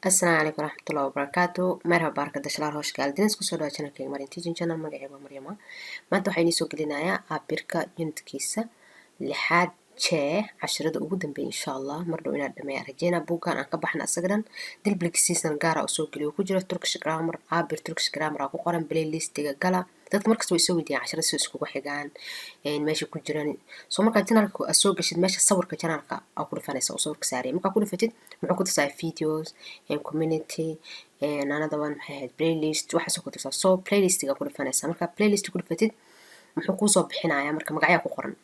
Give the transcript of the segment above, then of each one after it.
Asalaamu calaykum waraxmatullahi wabarakaatu. Merhaba arkadaşlar, hoş geldiniz. Kusoo dhawaad channelkayga Maryam Teaching Channel. Magacayga waa Maryama. Maanta waxaa inii soo gelinayaa A birka unitkiisa lixaad jee, casharada ugu dambeeya, insha Allah. Mar dhow inaan dhameeya rajeynaa buuggan aan ka baxna asaga dhan. Dil bilgisiisana gaara u soo geliyo ku jira Turkish grammar, A1 Turkish grammar aa ku qoran playlistiga gala. Dadka markasta way soo weydiiyaan casharada sida iskugu xigaan, meesha ku jiraan. Soo markaa channelka aad soo gashid, meesha sawirka channelka aa ku dhufanaysa oo sawirka saaraya. Markaa ku dhufatid, muxuu ku tusayaa? Videos, community, another one, maxay ahayd, playlist, waxaasoo ku tusaa. So playlistiga ku dhufanaysa. Markaa playlist ku dhufatid, muxuu kuusoo bixinayaa? Marka magacyaa ku qoran,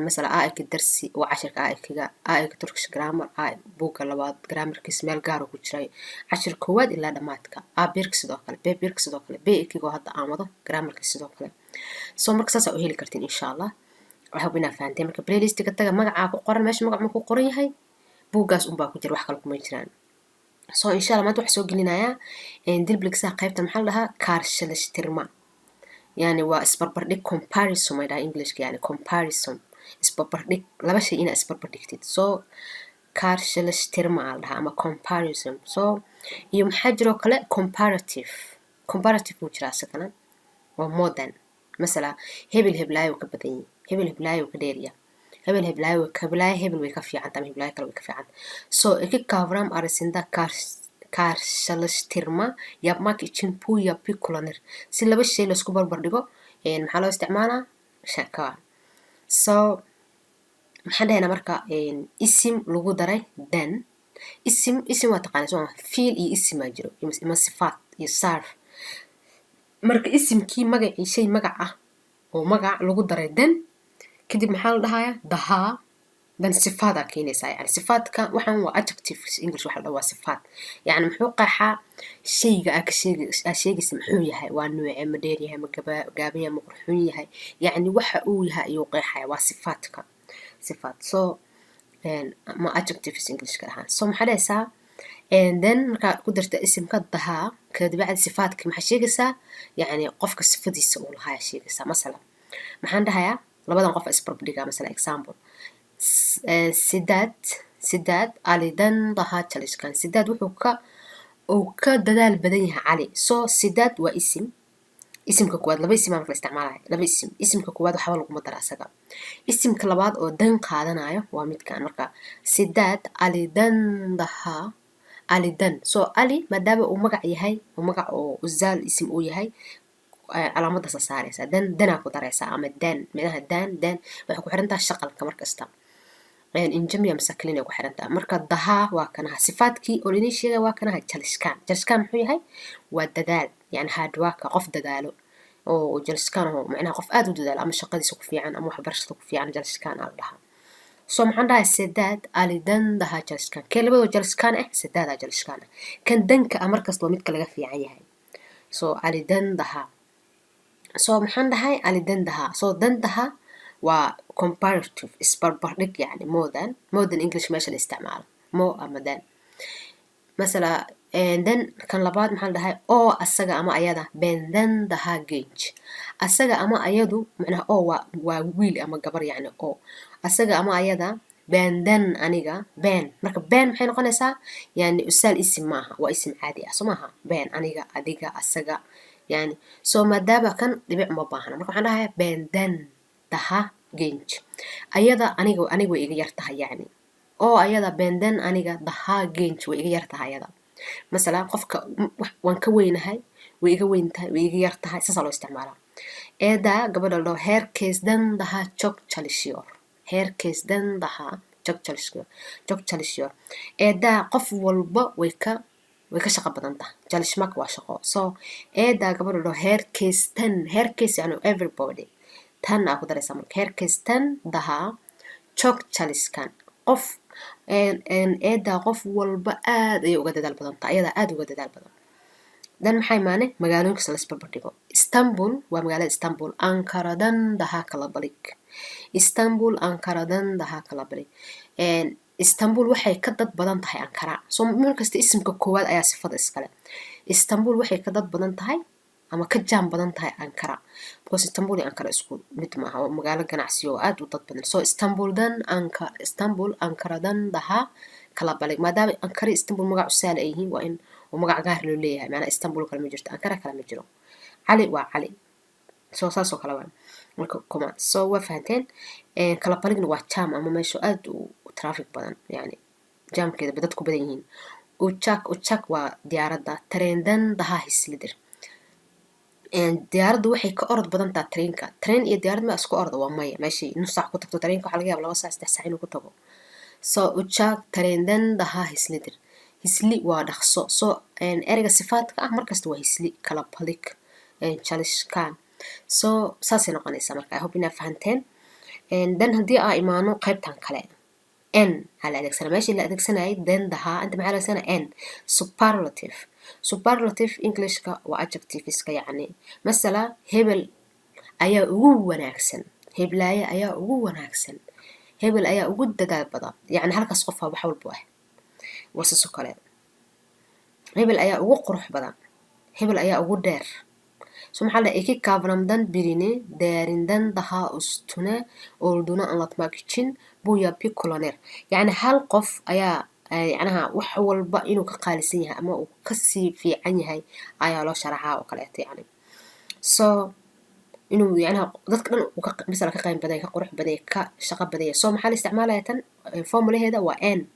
masala A2 dersi waa cashirka A2-ga, A2 Turkish grammar, A buugga labaad grammarkiis meel gaara ku jiray, cashir koowaad ilaa dhammaadka. A birka sidoo kale, B birka sidoo kale, B2-ga oo hadda aan wado grammarkiis sidoo kale. So marka saasaa u heli kartiin, insha Allah. Waxaa hub inaa fahanteen. Marka playlistiga taga, magacaa ku qoran meesha. Magac ma ku qoran yahay? Buuggaas unbaa ku jira, wax kale kuma jiraan. So insha Allah maanta waxaa soo gelinayaa dil bilgisiha qaybta, maxaa la dhahaa, karşılaştırma, yani waa isbarbardhig, comparison may dhaha Englishka, yani comparison, isbarbardhig, laba shay inaa isbarbardhigtid. So karşılaştırma aa la dhahaa ama comparison. So iyo maxaa jiroo kale? Comparative. Comparative wuu jiraa isagana, waa more than. Masala, hebel heblaayo ka badan yahay, hebel heblaayo ka dheerya, hebel heblaayo, heblaayo hebel way ka fiican ama heblaayo kale way ka fiican. So iki kavram arasında karşılaştırma yapmak için bu yapı kullanır. Si laba shay laisku barbar dhigo, maxaa loo isticmaalaa shaka? So maxaan dhahaynaa marka? Isim lagu daray dan. Isim, isim waa taqaanaa, soo fiil iyo isimaa jiro ima sifaat iyo sarf. Marka isimkii, magacii, shay magac ah oo magac lagu daray dan, kadib maxaa la dhahayaa? Daha. Dan sifaadaa keenaysaa, yani sifaadka waxaan waa adjective. English waxa la dhaha waa sifaat. Yani muxuu qeexaa shayga aa ka sheeg aa sheegaysa? Muxuu yahay? Waa nuuce? Ma dheer yahay? Ma gaaban yahay? Ma qurxoon yahay? Yani waxa uu yahay ayuu qeexaya, waa sifaadka, sifaat. So ma adjectives Englishka dhahaan. So maxaa dhahaysaa? And then markaa ku darta isimka daha, kadibacdi sifaadka maxaa sheegaysaa? Yani qofka sifadiisa uu lahaa sheegaysaa. Masalan, maxaan dhahayaa? Labadan qof isbarbardhigaa. Masala, example, Sedat, Sedat Ali'den daha çalışkan. Sedat wuxuu ka uu ka dadaal badan yahay Cali. So Sedat waa isim, isimka koowaad. Laba isim aa marka la isticmaalaya, laba isim. Isimka koowaad waxba laguma dara asaga. Isimka labaad oo dan qaadanayo waa midkan. Marka Sedat Ali'den daha, Ali'den. So Ali maadaama uu magac yahay, uu magac oo özel isim uu yahay, calaamadaasa saaraysaa, dan, danaa ku daraysaa ama dan, micnaha dan, dan waxay ku xiran tahay shaqalka markasta, ince miya mise kalin ay ku xiran tahay. Marka daha waa kanaha sifaadkii oo lainii sheegay, waa kanaha çalışkan. Çalışkan muxuu yahay? Waa dadaal, yani hard worker, qof dadaalo oo çalışkan oo macnaha qof aad u dadaalo, ama shaqadiisa ku fiican ama waxbarashada ku fiican, çalışkan aa la dhahaa. So maxaan dhahay? Sedat Ali'den daha çalışkan. Kee labadoo çalışkan ah? Sedadaa çalışkan ah. Kan danka ah markasta waa midka laga fiican yahay. So Ali'den daha. So maxaan dhahay? Ali'den daha. So dan daha waa comparative, isbarbardhig, yani more than, more than English meesha la isticmaalo, more ama than. Masala, then kan labaad maxaa la dhahay? Oo asaga ama ayada benden daha genç. Asaga ama ayadu, macnaha oo waa wiil ama gabar, yani oo asaga ama ayada, benden aniga, ben. Marka ben maxay noqonaysaa? Yani özel isim maaha, waa isim caadi ah, soo maaha? Ben aniga, adiga, asaga, yani. So maadaama kan dhibic uma baahna, marka waxaan dhahayaa benden daha genç. Ayada aniga way iga yar tahay, yacni oo ayada, benden aniga, daha genç way iga yar tahay ayada. Masalan, qofka waan ka weynahay, way iga weyn tahay, way iga yar tahay, saasaa loo isticmaalaa. Eda, gabadha la dhaho, herkesten daha çok çalışıyor. Herkesten daha çok çalışıyor, çok çalışıyor. Eda qof walba way ka shaqo badan tahay. Çalışmak waa shaqo. So Eda, gabadha la dhaho, herkesten, herkes yani everybody, tan aa ku daraysaa. Marka herkesten daha çok çalışkan, qof Eda qof walba aad ayay uga dadaal badan tahay, ayadaa aad uga dadaal badan. Dan maxaa imaane? Magaalooyinkas la isbarbardhigo. Istanbul waa magaalada Istanbul, Ankara'dan daha kalabalık. Istanbul Ankara'dan daha kalabalık. Istanbul waxay ka dad badan tahay Ankara. So markasta isimka koowaad ayaa sifada iskale. Istanbul waxay ka dad badan tahay ama ka jaam badan tahay Ankara, because Istanbul iyo Ankara isku mid maaha, waa magaalo ganacsi oo aad u dad badan. So Istanbuldan Anka, Istanbul Ankara'dan daha Kalabalık maadaama Ankara, Istanbul magac usaala ay yihiin, waa in oo magac gaar loo leeyahay. Macnaa Istanbul kale ma jirto, Ankara kale ma jiro. Cali waa Cali. So saasoo kale waa marka comma. So waa fahanteen. Kalabalıkna waa jam ama meesho aad u traffic badan, yani jaamkeeda dad ku badan yihiin. Uçak, uçak waa diyaaradda. Trenden daha hızlıdır. Diyaaraddu waxay ka orod badan taha tareenka. Tareen iyo diyaarad ma isku orda? Waa maya. Meeshay nus saac ku tagto tareenka, waxaa laga yaaba 2 saac, 3 saac inuu ku tago. So uçak trenden daha hızlıdır. Hızlı waa dhaqso. So ereyga sifaadka ah markasta waa hızlı, kalabalık, çalışkan. So saasay noqonaysaa. Marka I hope inaa fahanteen. Then haddii aa imaano qaybtan kale, en aa la adeegsanaa. Meeshii la adeegsanayay den, daha, inta maxaa la adeegsanaya? En superlative. Superlative Englishka waa adjectiveska. Yacni masala, hebel ayaa ugu wanaagsan, heblaaye ayaa ugu wanaagsan, hebel ayaa ugu dadaal badan. Yacni halkaas qofaa wax walba ah. Waa saasoo kale. Hebel ayaa ugu qurux badan, hebel ayaa ugu dheer. So maxaa la iki kavramdan birini değerinden daha üstüne olduğunu anlatmak için bu yapı kullanır. Yani hal qof ayaa yacnaha wax walba inuu ka qaalisan yahay ama uu kasii fiican yahay ayaa loo sharaxaa oo kaleeto. Yani so inuu yacnaha dadka dhan uu ka masala ka qayb badan yahay, ka qurux badan yahay, ka shaqo badan yahay. So maxaa la isticmaalaya? Tan formulaheeda waa en.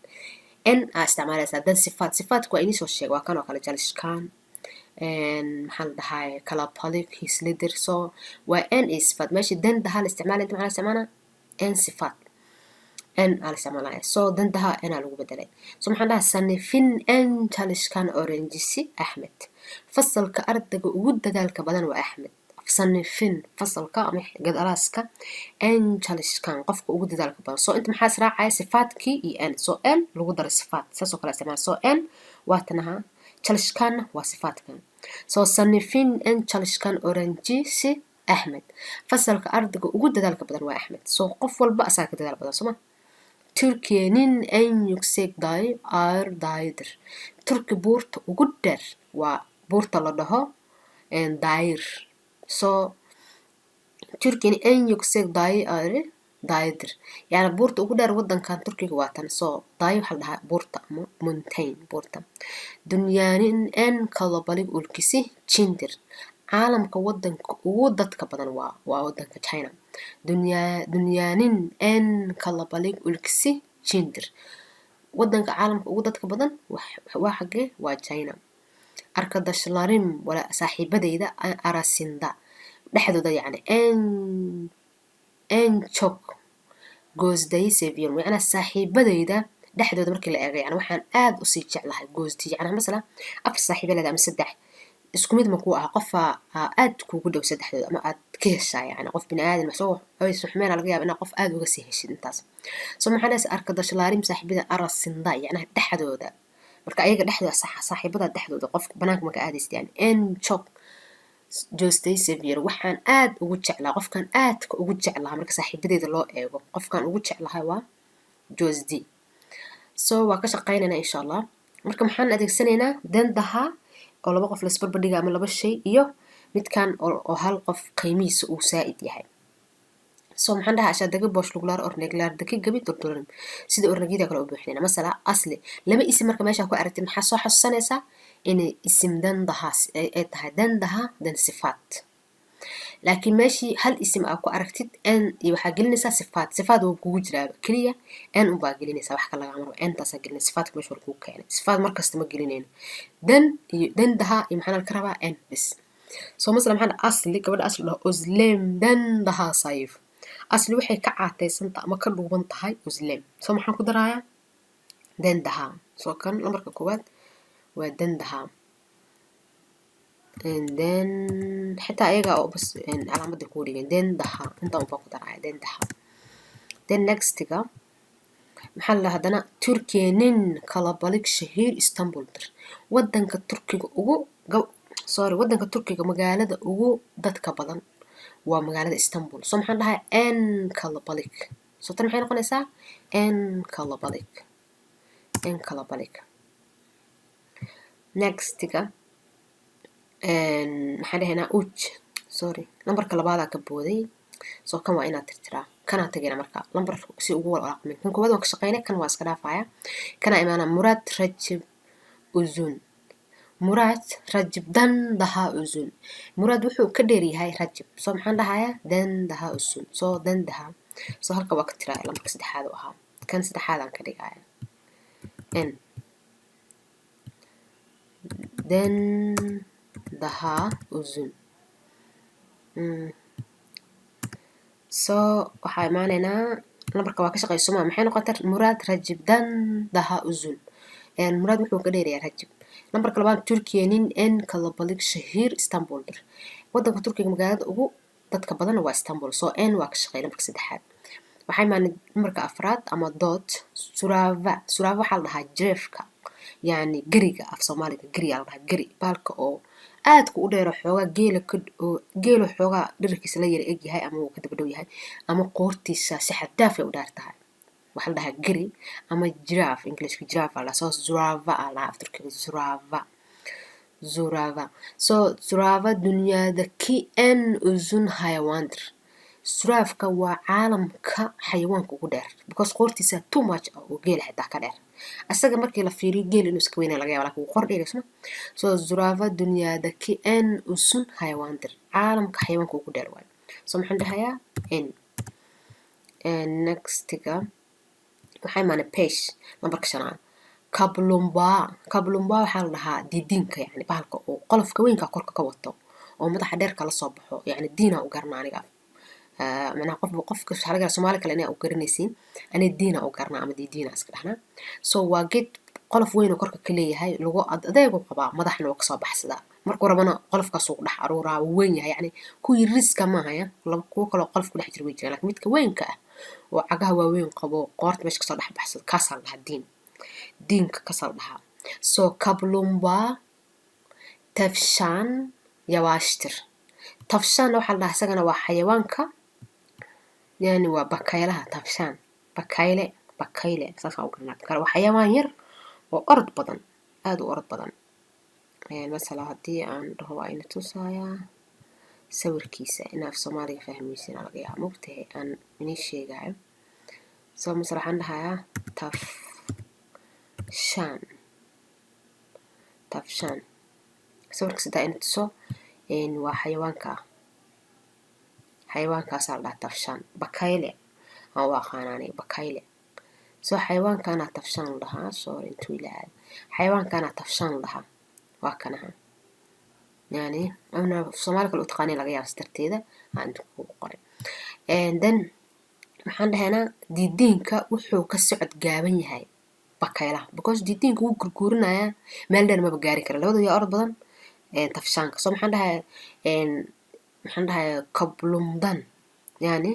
En aa isticmaalaysaa, dan sifaat. Sifaatku waa inii soo sheega, waa kan oo kale: çalışkan, maxaa la dhahay, kalabalık, hızlıdır. So waa en iyo sifaat. Meeshii den, daha la isticmaalaya, inta maxaa la isticmaalaa? En sifaat, en aa la isticmaalaya. So den, daha, en aa lagu bedelay. So maxaan dhahaa? Sınıfın en çalışkan öğrencisi Axmed. Fasalka ardayga ugu dadaalka badan waa Axmed. Sınıfın, fasalka ama gadalaaska, en çalışkan, qofka ugu dadaalka badan. So inta maxaa israacaya? Sifaadkii iyo en. So en lagu daray sifaat, saasoo kale isticmaala. So en waa tanaha, çalışkanna waa sifaatkan. So sınıfın en çalışkan öğrencisi Axmed. Fasalka ardayga ugu dadaalka badan waa Axmed. So qof walba asaga ka dadaal badan, sooma? Türkiye'nin en yüksek dağı Ağrı Dağı'dır. Turki buurta ugu dheer waa buurta la dhaho Dair. So Türkiye'nin en yüksek dağı Ağrı Dağı'dır. Yani buurta ugu dheer wadankan Turkiga waa tan. So dağı waxaa la dhahaa buurta ama mountain, buurta. Dünyanın en kalabalık ülkesi Çin'dir. Caalamka wadanka ugu dadka badan waa wadanka China. Dünyanın en kalabalık ülkesi Çin'dir. Wadanka caalamka ugu dadka badan waa xagee? Waa China. Arkadaşlarım, wala saaxiibadeyda, arasında, dhexdooda, yacni en çok Gözde'yi seviyorum. Macnaha saaxiibadeyda dhexdooda markii la eego, yani waxaan aad usii jeclahay Gözde. Yani masala afar saaxiiba leedahay ama saddex, isku mid ma kuu aha. Qofaa aad kuugu dhow saddexdooda ama aad ka heshaa. Yani qof bini aadan soo xumeena laga yaaba inaad qof aad uga sii heshid intaas. So maxaa dhahaysa? Arkadaşlarım, saaxiibada, arasında, yacnaha dhexdooda, marka ayaga dhexdooda, saaxiibada dhexdooda, qof banaanka marka aadaysid, yani en çok Gözde'yi seviyorum, waxaan aad ugu jeclaa, qofkan aadka ugu jeclaa marka saaxiibadeeda loo eego, qofkan ugu jeclahay waa Gözde. So waa ka shaqaynaynaa, insha Allah. Marka maxaan adeegsanaynaa? Den, daha oo laba qof laisbarbardhiga ama laba shay, iyo midkan oo hal qof qiimihiisa uu saa'id yahay. So maxaan dhahaa? Aşağıdaki boşluklar örneklerdeki gibi doldurun. Sida örnekyada kale u buuxinayna. Masala Aslı, laba isim marka meesha ku aragtid, maxaa soo xasuusanaysaa? Inay isimdan daha ay tahay den, daha, den sifaat. Laakiin meeshii hal isim aa ku aragtid, en iyo waxaa gelinaysaa sifaat. Sifaat wuu kugu jiraaba, keliya en unbaa gelinaysaa, wax kale lagama rabo. Entaasaa gelinaysa. Sifaatka meesha war kugu keenay, sifaat markasta ma gelinayno. Den iyo den, daha iyo maxaa ka rabaa? En bis. So masala maxaa? Aslı, gabadha Asli dhaho, Özlem'den daha zayıf. Asli waxay ka caataysantahay ama ka dhuuban tahay Özlem. So maxaan ku darayaa? Den, daha. So kan lambarka koowaad waa den, daha. And then xitaa ayaga oo bas calaamadda kuu dhigan, den, daha, intaan ubaa ku daraya den, daha. Then nextiga maxaa la haddana? Türkiye'nin kalabalık şehir Istanbul'dur. Wadanka Turkiga ugu, sorry, wadanka Turkiga magaalada ugu dadka badan waa magaalada Istanbul. So maxaan dhahay? En kalabalık. So tan maxay noqonaysaa? En kalabalık, en kalabalık. Nextiga maxaan dhahaynaa? Üç, sorry, lambarka labaadaa ka booday. So kan waa inaad tirtiraa. Kanaa tagayna marka lambar si ugu walaaqmin. Kan koowaad waan ka shaqeynay, kan waa iska dhaafaya. Kanaa imaana Murad Rajab Uzun. Murad Rajabdan daha uzun. Murad wuxuu ka dheer yahay Rajab. So maxaan dhahayaa? Dan daha uzun. So dan daha. So halka waa ka tiraya, lambarka saddexaad u ahaa. Kan saddexaad aan ka dhigaya. N dan daha uzun. So waxaa imaanaynaa lambarka waa ka shaqeyso ma maxay noqotay? Murad Rajabdan daha uzun. Murad wuxuu ka dheerayaa Rajab. Lambarka labaad, Türkiye'nin en kalabalık şehir Istanbul'dur. Wadanka Turkiga magaalada ugu dadka badan waa Istanbul. So en waa ka shaqeey lambarka saddexaad. Waxaa imaanay lambarka afraad ama dot, zürafa. Zürafa waxaa la dhahaa jireefka, yacni geriga. Af Soomaaliga geri aa la dhahaa. Geri baalka oo aadka u dheero, xoogaa geela ka oo geelo xoogaa dhererkiisa la yara eg yahay ama uu ka daba dhow yahay ama qoortiisa si xad dhaaf ay u dheer tahay, waxaa la dhahaa geri ama giraffe. Englishka giraffe aa la dhahaa. So zürafa aa la dhahaa af Turkiga, zürafa, zürafa. So zürafa dünyadaki en uzun hayvandır. Zürafa waa caalamka xayawaanka ugu dheer because qoortiisa too much ah oo geela xitaa ka dheer. Asaga markii la fiiriyo geel inuu iska weynaa laga yaaba, laakiin wuu qoor dheer sma. So zürafa dünyadaki en uzun hayvandır. Caalamka xayawaanka ugu dheer waayo. So maxaan dhahayaa? En. Nextiga waxaa imaanay beş, lambarka shanaad, kaplumbağa. Kaplumbağa waxaa la dhahaa didiinka, yani bahalka oo qolofka weynka korka ka wato oo madaxa dheer kala soo baxo. Yani diina u garana aniga. Macnaha qofba qofka waxaa laga yaabaa Soomaali kale inay u garanaysiin, ani diina u garanaa ama didiina iska dhahnaa. So waa geed qolof weyn oo korka ka leeyahay, lagu adeegu qabaa, madaxna waa kasoo baxsadaa. Markuu rabana qolofkaasuu ku dhex aruuraa. Wuu weyn yahay, yani kuwii riska maaha, laba kuwo kaloo qolof ku dhex jira way jiraan, laakiin midka weynka ah oo cagaha waaweyn qabo, qoorta meesha kasoo dhex baxsado, kaasaa la dhahaa diin. Diinka kaasaa la dhahaa. So kaplumbağa tavşan yavaştır. Tavşanna waxaa la dhahaa isagana waa xayawaanka, yani waa bakaylaha. Tavşan, bakayle, bakayle saasaan u garanaa. Kale waa xayawaan yar oo orod badan, aada u orod badan. Masala haddii aan dhaho waa ina tusayaa sawirkiisa, in af Soomaaliga fahmaysin laga yaaba, mogtahay aan inii sheegayo. So masala waxaan dhahayaa tavşan, tavşan. Sawirka sadaa ina tuso waa xayawaanka. Xayawaankaasaa la dhahaa tavşan. Bakayle aan u aqaana aniga, bakayle. So xayawaankaana tavşan la dhahaa. Sorry, intuu ila aado. Xayawaankaana tavşan la dhahaa, waa kanaha. Yani amna Soomaali kale u taqaaniin laga yaaba, darteeda aan inta kugu qoray. Then maxaan dhahaynaa? Diidiinka wuxuu ka socod gaaban yahay bakaylaha because diidiinka wuu gurguurinayaa, meel dheer maba gaari kara. Labadu yaa orod badan? Tavşanka. So maxaan dhahayaa? Maxaan dhahayaa? Kaplumdan, yani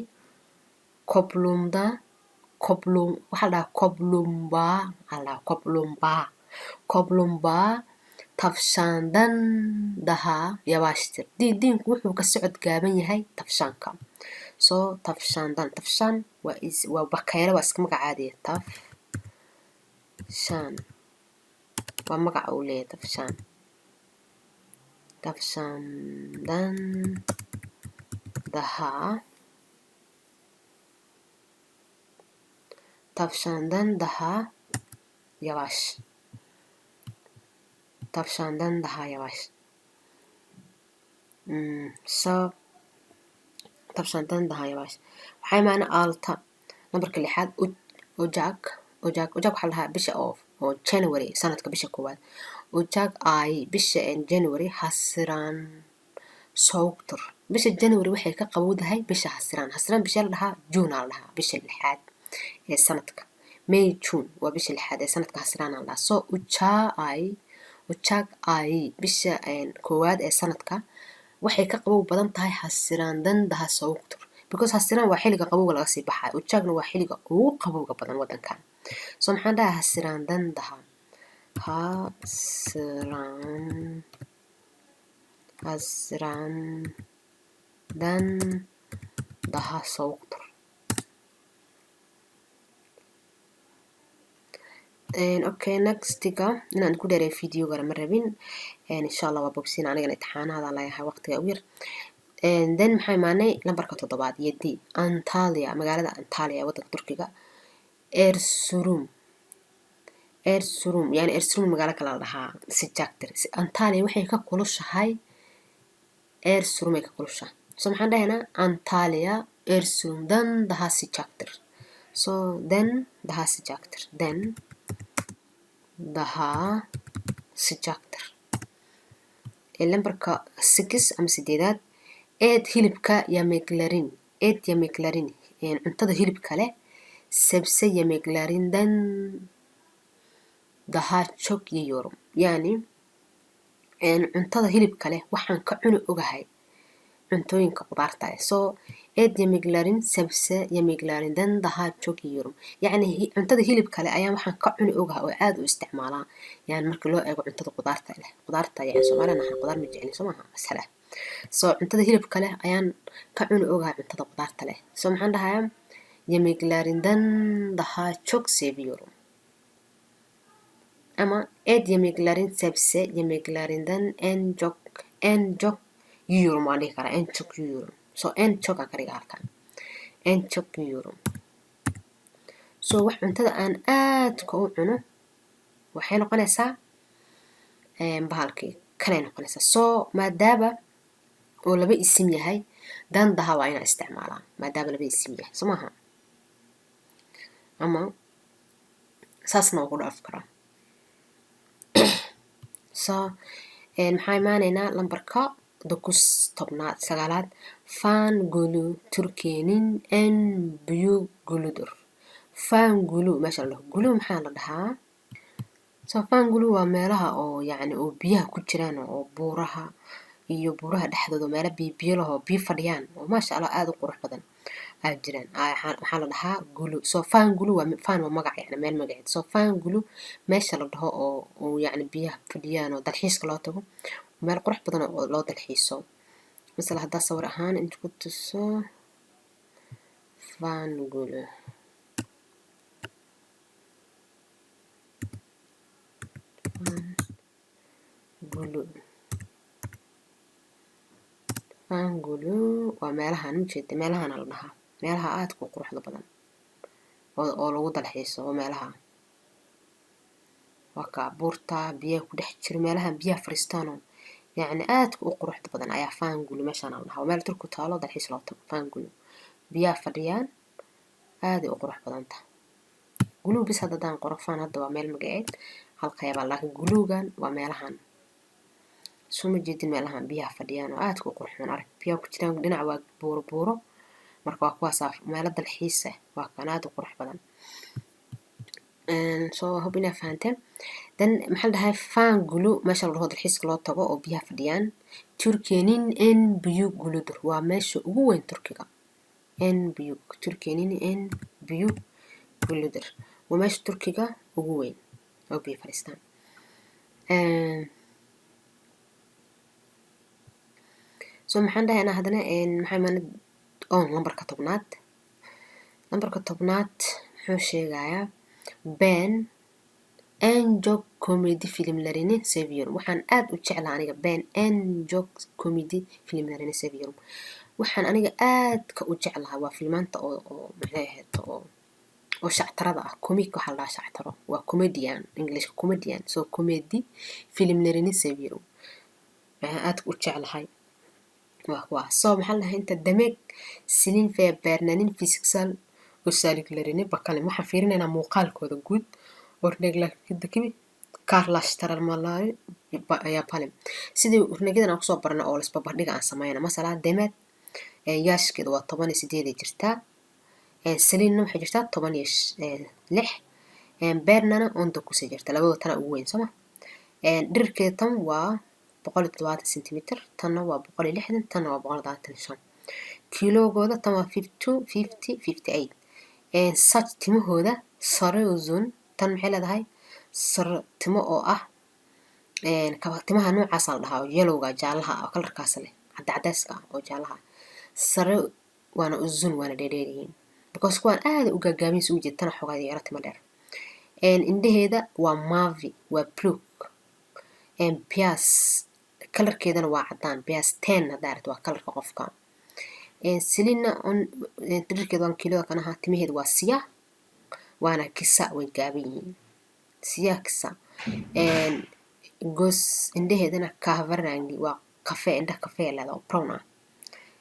kaplumdan, kaplum waxaa la dhahaa kaplumbağa, waxaa la dhahaa kaplumbağa. Kaplumbağa tavşandan daha yavaştır. Diidiinku wuxuu ka socod gaaban yahay tavşanka. So tavşandan, tavşan waa bakayle, waa iska magac caadiya. Tavşan waa magaca uu leeyahay tavşan. Tavşandan daha, tavşandan daha yavaş, tavşandan daha yavaş. So tavşandan daha yavaş. Waxaa imaana altı, nambarka lixaad, Ocak. Ocak, Ocak waxaa la dhahaa bisha oo January, sanadka bisha koowaad. Ocak ayı, bisha January, Haziran soğuktur. Bisha January waxay ka qabowdahay bisha Haziran. Haziran bisha la dhahaa June aa la dhahaa, bisha lixaad ee sanadka. May, June waa bisha lixaad ee sanadka, Haziran aa la dhahaa. So Ocak ayı, Ocak ayı, bisha koowaad ee sanadka waxay ka qabow badan tahay Hazirandan daha soğuktur because Haziran waa xilliga qabowga laga sii baxayo, Ocakna waa xilliga ugu qabowga badan wadankan. So maxaan dhahaa? Hazirandan daha, Haziran, Hazirandan daha soğuktur. Okay, nextiga inaan ku dheereeyo videogana ma rabin. Insha Allah waa bogsiin anigana imtixaanaada leeyahay, waqtiga ugu yar. Then maxaa imaanay? Lambarka toddobaad, yedi, Antalya, magaalada Antalya ee waddanka Turkiga. Erzurum, Erzurum, yani Erzurum magaalo kale la dhahaa. Sıcaktır. Antalya waxay ka kulushahay Erzurum ay ka kulushahay. So maxaan dhahaynaa? Antalya Erzurum'dan daha sıcaktır. So den daha sıcaktır, den daha sıcaktır. Lambarka 6 ama sideedaad, et hilibka, yemeklerin, et yemeklerin, cuntada hilibka leh, sebze yemeklerinden daha çok yiyorum. Yani cuntada hilibka leh waxaan ka cuni ogahay cuntooyinka qudaarta leh. So et yemeklerin sebze yemeklerinden daha çok yiyorum, yacni cuntada hilibka leh ayaan waxaan ka cuni ogahay oo aada u isticmaalaa, yani marka loo eego cuntada qudaarta leh. Qudaarta, yani Soomaalina waxaan qudaar ma jecelin, soo maaha masala? So cuntada hilibka leh ayaan ka cuni ogahay cuntada qudaarta leh. So maxaan dhahayaa? Yemeklerinden daha çok seviyorum ama et yemeklerin sebze yemeklerinden en çok yiyorum waan dhihi karaa. En çok yiyorum. So en çok aan ka dhiga halkan, en çok yiyorum. So wax cuntada aan aadka u cuno waxay noqonaysaa bahalkii kanay noqonaysaa. So maadaama oo laba isim yahay, dan daha waa inaa isticmaalaa, maadaama laba isim yahay, soo maaha? Ama saasna waa ku dhaaf karaa. So maxaa imaanaynaa? Lambarka dokuz, tobnaad, sagaalaad, Van Gölü Türkiye'nin en büyük gölüdür. Van Gölü meesha la dhaho, gölü maxaa la dhahaa? So Van Gölü waa meelaha oo yacni oo biyaha ku jiraan, oo buuraha iyo buuraha dhexdooda, meelo biyo biyo lahoo biyo fadhiyaan oo maasha Allah aada u qurux badan aa jiraan. Waxaa la dhahaa gölü. So Van Gölü waa, Van waa magac, yani meel magaceed. So Van Gölü meesha la dhaho oo yacni biyaha fadhiyaan oo dalxiiska loo tago, meel qurux badan oo loo dalxiiso. Masala haddaa sawir ahaan inta ku tuso Van Gölü, Van Gölü, Van Gölü waa meelahan ujeeda, meelahana la dhahaa, meelaha aadka u quruxda badan oo lagu dalxiiso. Oo meelaha waa kaa buurta biyaha ku dhex jiro, meelaha biyaha fariistaanoo yacni aadka u quruxda badan ayaa Van Gölü meeshaan la dhahaa. Waa meel Turku taalo, dalxiis loo tago. Van Gölü biyaha fadhiyaan, aaday u qurux badan tahay. Gölü bis hadda haddaan qoro, Van hadda waa meel magaceed hal qeybaa, laakiin gölügan waa meelahan. Soo ma jeedin meelahan biyaha fadhiyaan oo aadka u qurxoon? Arag biyaha ku jiraan, dhinac waa buuro buuro. Marka waa kuwaasaa meelo dalxiis ah, waa kan aad u qurux badan. So hope inaa fahanteen. Then maxaa la dhahay? Van Gölü meesha la dhaho, dalxiiska loo tago oo biyaha fadhiyaan, Türkiye'nin en büyük gölüdür, waa meesha ugu weyn Turkiga. En büyük, Türkiye'nin en büyük gölüdür, waa meesha Turkiga ugu weyn oo biyo fadhiistaan. So maxaan dhahaynaa haddana? Maxaa imaanay on lambarka tobnaad. Lambarka tobnaad muxuu sheegayaa? Ben en çok komedi filmlerini seviyorum. Waxaan aad u jeclaa aniga, ben en çok komedi filmlerini seviyorum, waxaan aniga aadka u jeclahay waa filmaanta oo maxay ahayd, oo shactarada ah. Komik waxaa la dhahaa shactaro, waa comedian, Englishka comedian. So komedi filmlerini seviyorum, waxaan aadka u jeclahay waa kuwaa. So maxaa la dhahay inta? Demek Selin ve Berna'nın fiziksel özelliklerine bakalım. Waxaan fiirinaynaa muuqaalkooda guud. Örneklerdeki karşılaştırmaları yapalım. Sidii örnekyadan aan kusoo baranay oo lasbarbardhiga aan sameyna. Masala Demet yaşkeeda waa 18 ay jirtaa, Selinna waxay jirtaa 16, Bernana 19 ay jirtaa. Labadooda tana ugu weyn, sooma? Dhererkeeda tan waa 170 centimeter, tanna waa 160, tanna waa 175. Kiilogooda tan waa 52, 50, 58. Saç timahooda sarı uzun, tan maxay leedahay? Sarı timo oo ah timaha noocaasa la dhahaa, yellowga, jaalaha ah, colorkaas leh, cadda cadeyska ah oo jaalaha ah. Sarı waana uzun, waana dheerdheer yihiin, because kuwaan aada u gaagaaban isugu jeeda, tana xoogaa yaro timo dheer. Indhaheeda waa mavi, waa blue, beyaz. Colorkeedana waa cadaan, beyaz ten haddaa aragto waa colorka qofka. Selina dhererkeeda waan kiilada kanaha, timaheeda waa siyah waana kisa, way gaaban yihiin, siyah kisa. Göz indhaheedana kahverengi, waa kafee, indha kafee leedahay oo brown ah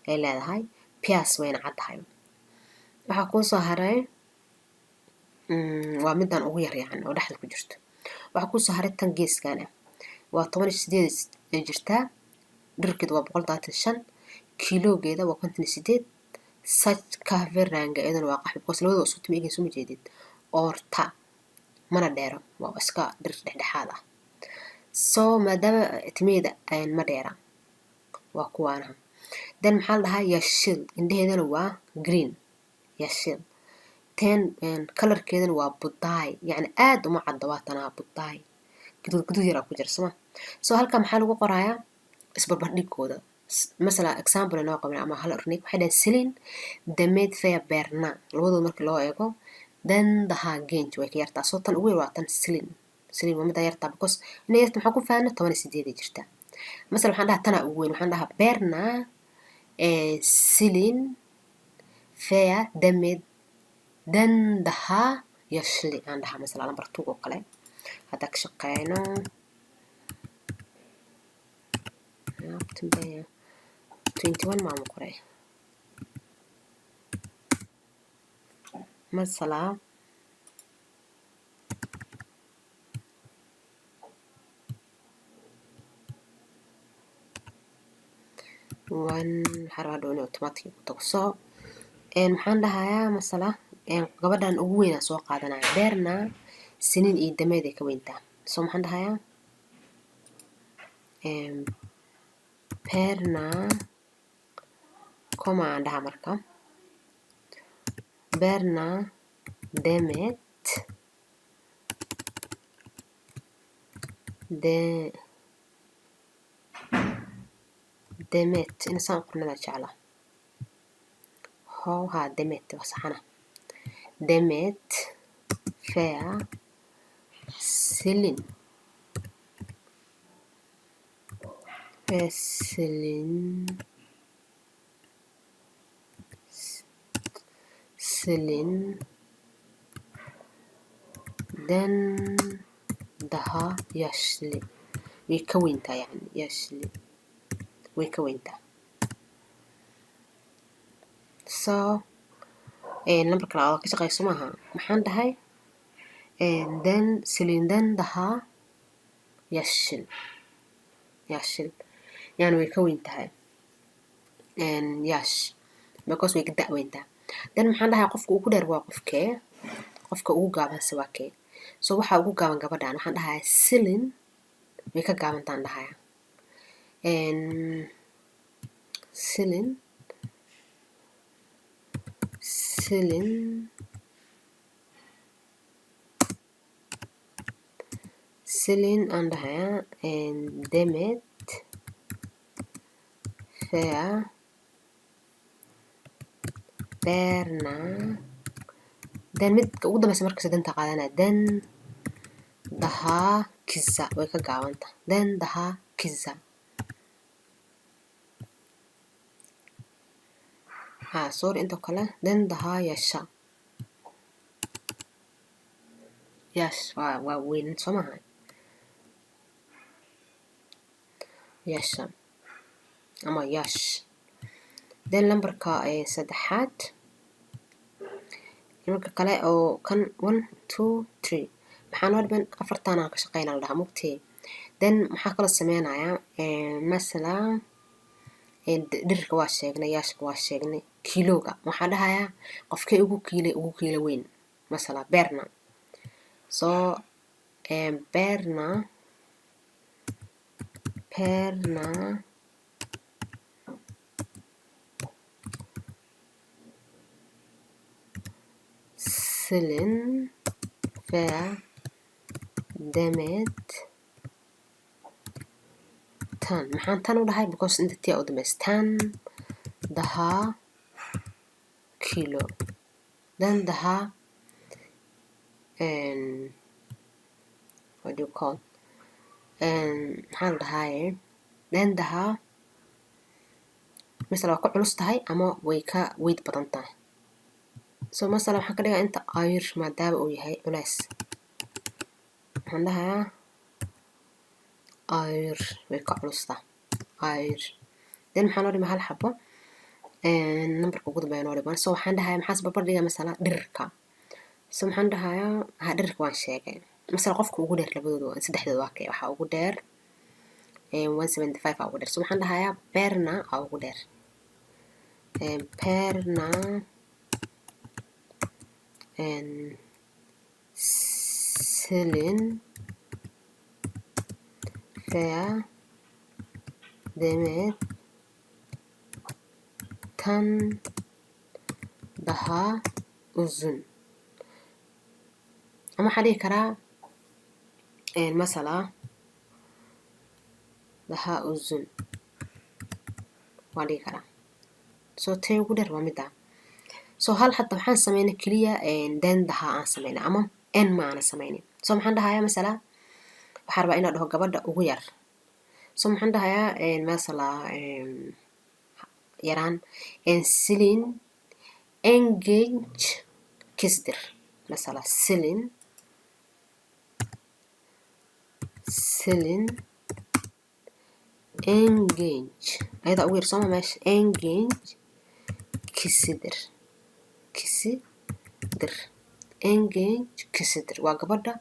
ay leedahay. Beyaz, wayna caddahay. Waxaa kuu soo haray waa midaan ugu yar, yacni oo dhexda ku jirto. Waxaa kuu soo haray tan geeskan ah, waa 18 ay jirtaa, dhererkeedu waa 175, kiiloogeeda waa 58. Saç kahverengi, iyadana waa qaxwi because labadooda isku timi egyihiin, soo ma jeedid? Orta mana dheero, waa iska dherer dhexdhexaad ah. So maadaama timaheeda ma dheera, waa kuwaanaha. Then maxaa la dhahaa? Yeşil. Indhaheedana waa green, yeşil. Ten colorkeedana waa buğday, yacni aad uma cadda, waa tanaa buğday, guduud guduud yaraa ku jira soma. So halkan maxaa lagu qorayaa? Isbarbardhigooda. Masala example inoo qabin ama hal örnek. Waxay dhahen Selin Demet veya Berna, labadooda marka loo eego, den daha genç, way ka yartaa. So tan ugu yar waa tan Selin. Selin waa middaa yartaa, because inay yarta maxaa ku fahanna? 18 ay jirtaa. Masala waxaan dhahaa tanaa ugu weyn, waxaan dhahaa Berna, Selin veya Demet den daha yaşlı aan dhahaa. Masala number 2 oo kale haddaa ka shaqeyno, 21 maama qoray. Masala one waxaa rabaa dhow inay automatic ku tago. So maxaan dhahayaa? Masala gabadhan ugu weynaa soo qaadanaya, Berna, Selin iyo Demet ay ka weyntaa. So maxaan dhahayaa? Berna comma aan dhahaa marka, Berna, Demet, Demet inasaan qornada jecla how ha Demet waa saxana, Demet veya Selin, veya Selin, Selin den daha yaşlı, way ka weyntaa, yani yaşlı, way ka weyntaa. So numberka labaad ka shaqeyso maaha. Maxaan dhahay? Den Selin'den daha yaşlı, yaşlı, yani way ka weyn tahay yash, because way ka da' weyntaa. Then maxaan dhahay? Qofka ugu dheer waa qofkee? Qofka ugu gaabanse waa kee? So waxaa ugu gaaban gabadhan. Waxaan dhahayaa Selin way ka gaabantaan dhahayaa. Selin, Selin, Selin aan dhahayaa, Demet veya Berna. Then midka ugu dambeysa markasta den-ta qaadanaya, den daha kısa, way ka gaabanta, den daha kısa. Ha, sorry, intoo kale den daha yaşa, yash waa weyn, soo maaha? Yaşa ama yash. Then lambarka saddexaad, marka kale oo kan one, two, three, maxaa noo dhiman? Afartaan aan ka shaqeynaa la dhahaa mugtee. Then maxaa kaloo sameynayaa? Masala dhirirka waa sheegnay, yaashka waa sheegnay, kiilooga waxaa dhahayaa qofkee ugu kiilo weyn? Masala Berna. So Berna, Berna, Selin veya Demet tan. Maxaan tan u dhahay? Because inta tia u dambaysa, tan daha kilo den daha, what do you call, maxaa la dhahaaye? Den daha masala waa ka culus tahay ama way ka weyd badan tahay. So masala waxaan ka dhigaa inta ağır, maadaama uu yahay culays. Waxaan dhahayaa ağır, way ka culus tahay, ağır. Then maxaa noo dhima? Hal xabo, numberka ugu dambeeya noo dhiman. So waxaan dhahayaa, maxaas barbar dhigaa? Masala dhirirka. So maxaan dhahayaa? Ha, dhirirka waan sheegay. Masala qofka ugu dheer labadooda, saddexdooda waa kee? Waxaa ugu dheer 175 aa ugu dheer. So maxaan dhahayaa? Berna aa ugu dheer. Berna Selin ve Demet tan daha uzun. Ama waxaan dhihi karaa masala daha uzun waan dhihi karaa. So tee ugu dheer waa middaa. So hal hadda waxaan sameynay keliya den daha aan sameynay ama en ma aana sameynin. So maxaan dhahayaa? Masala waxaan rabaa inaan dhaho gabadha ugu yar. So maxaan dhahayaa? Masala yaraan, Selin en genç kızdır. Mesela Selin en genç, ayadaa ugu yar sooma meesha, en genç kişidir, kişidir, en genç kişidir. Waa gabadha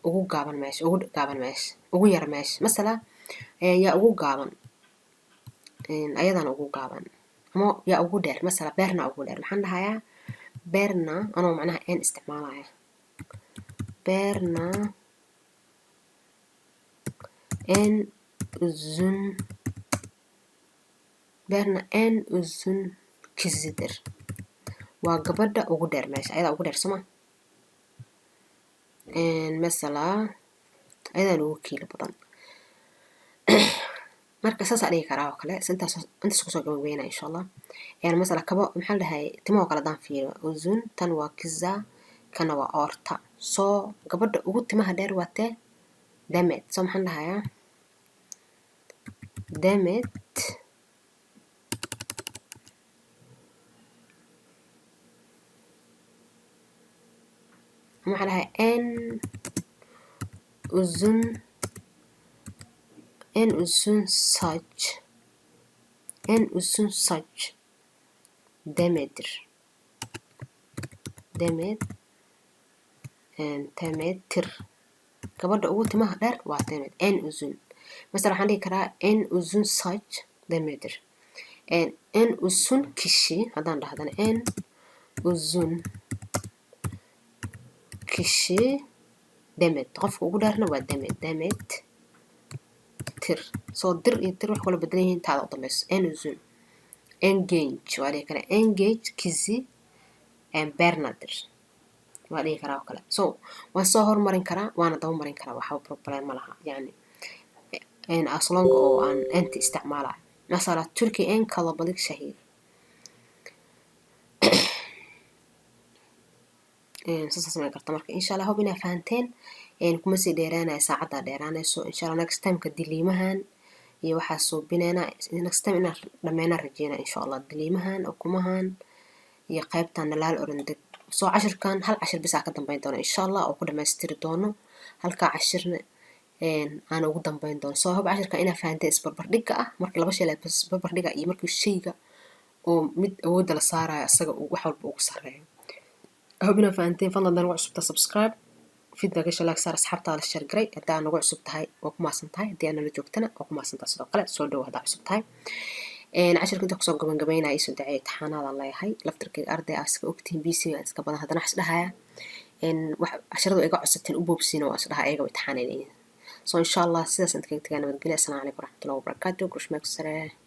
ugu gaaban meesha, ugu gaaban meesha, ugu yar meesha. Masala yaa ugu gaaban? Ayadana ugu gaaban. Ama yaa ugu dheer? Masala Berna ugu dheer. Maxaan dhahayaa? Berna, anoo macnaha en isticmaalaya. Berna en uzun, Berna en uzun kişidir. Waa gabadha ugu dheer meesha, ayadaa ugu dheer soma? Masala ayadaan ugu kiilo badan. Marka saasaa dhigi karaa oo kale. Intaas intaas kusoo gabagabeynaa, insha Allah. Masala kabo, maxaa la dhahay, timahoo kale hadaan fiiriyo, uzun tan waa kısa, kana waa orta. So gabadha ugu timaha dheer waa tee? Demet. So maxaan dhahayaa? Demet maxaa dhahay? En uzun, en uzun saç, en uzun saç Demet'tir. Demet, Demet'tir. Gabadha ugu timaha dheer waa Demet. En uzun, masala waxaan dhihi karaa en uzun saç Demet'tir. En uzun kişi haddaan dhahdana, en uzun kişi Demet. Qofka ugu dheerna waa Demet. Demet tir. Soo dir iyo tir wax kala bedelan yihiin taada u dambayso. En uzun, en genç waa dhihi karaa, en genç kişi Berna'dır waa dhihi karaa oo kale. So waan soo hormarin karaa, waana daba marin karaa, waxba problem ma laha, yani as long oo aan enta isticmaalayo. Mesela Türkiye en kalabalık şehir. Saasa samayn karta. Marka insha Allah hob inaa fahanteen. Kuma sii dheeraanaya, saacaddaa dheeraanayso. Insha Allah next timeka diliimahan iyo waxaa suubinayna, next time inaan dhameynaan rajeynaa, insha Allah, diliimahan, ukumahan iyo qaybtan nalaal orandeg. Soo cashirkan hal cashir bisaa ka dambeyn doono, insha Allah, oo ku dhamaystiri doono halkaa cashirna aan ugu dambeyn doono. Soo hob cashirkan inaa fahanteen isbarbardhigga ah, markii laba shay la isbarbardhiga iyo markii shayga oo mid awoodda la saarayo asaga uu wax walba ugu sarreeyo. Hob inaa fahanteen. Fadlan nagu cusubta subscribe, video gasha, like saar, asxaabtaada la share garay. Haddaa nagu cusub tahay waa ku mahadsan tahay, haddii aad nala joogtana waa ku mahadsan tahay sidoo kale. Soo dhowo haddaa cusub tahay. Cashirka inta kusoo gabagabeynaya, iisoo duceeya. Imtixaanaadaan leeyahay, laftarkeyga arday aa iska ogtihiin, bc aan iska badan. Haddana wax isdhahaya wax casharadu iga codsateen u boobsiina, waa isdhaha ayaga imtixaanay leeyihiin. So insha Allah sidaas inta kaga tagaa. Nabadgelya. Asalaamu calaykum waraxmatullahi wabarakaatu. Görüşmek üzere.